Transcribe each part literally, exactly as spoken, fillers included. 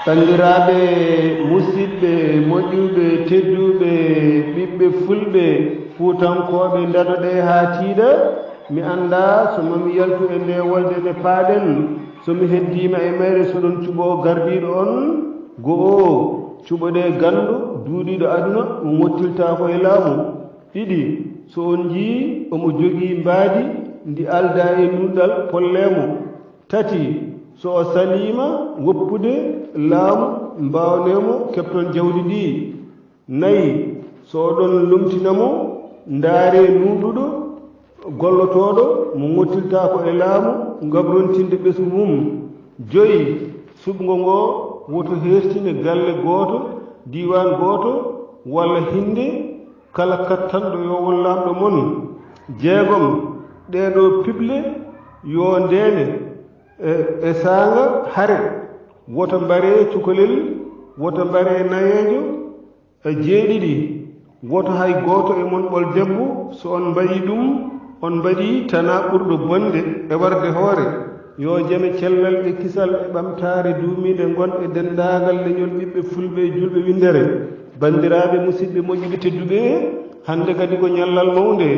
Banndiraaɓe, musidɓe, moƴƴuɓe, tedduɓe, ɓiɓɓe fulɓe, fuutankooɓe, ndaɗoɗee haa tiiɗa. Mi anndaa so mami yaltu e nde wolde nde paaɗen, so mi heddiima e mayre, so ɗon cuɓo gardiiɗo on. Go'o, cuɓoɗee ganndo duuɗiiɗo aduna, mo ngottiltaako e laamu. Ɗiɗi, so on njii omo jogii mbaadi ndi aldaa e nuunɗal, pollee mo. Tati, so o saliima woppude laamu, mbaawnee mo, keɓton jawdi ndi. Nayi, so oɗon lomtina mo, ndaaree nuuɗuɗo, gollotooɗo, mo ngottiltaako e laamu, ngam rontinde ɓesngu mum. Joyi, suɓngo ngo woto heertine galle gooto, diiwaan gooto, walla hinnde, kala kattanɗo yo won laamɗo mon. Jeegom, ɗeeɗo piɓle yo ndeene e, e saanga hare, woto mbaree cukalel, woto mbaree nayeejo. E jeeɗiɗi, woto hay gooto e mon ɓol debbo, so on mbaɗii ɗum, on mbaɗii tanaa ɓurɗo bonde e warde hoore. Yo jam e cellal e kisal e ɓamtaare duumiinde ngon e denndaangal leñol ɓiɓɓe fulɓe e juulɓe winndere. Banndiraaɓe, musidɓe moƴƴuɓe tedduɓe, hannde kadi ko ñallal mawnde,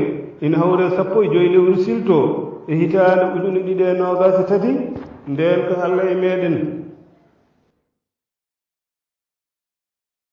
ina hawre sappo e joy lewru silto e hitaande ujunere ɗiɗi e noogaas e tati, ndeen ko Alla e meeɗen.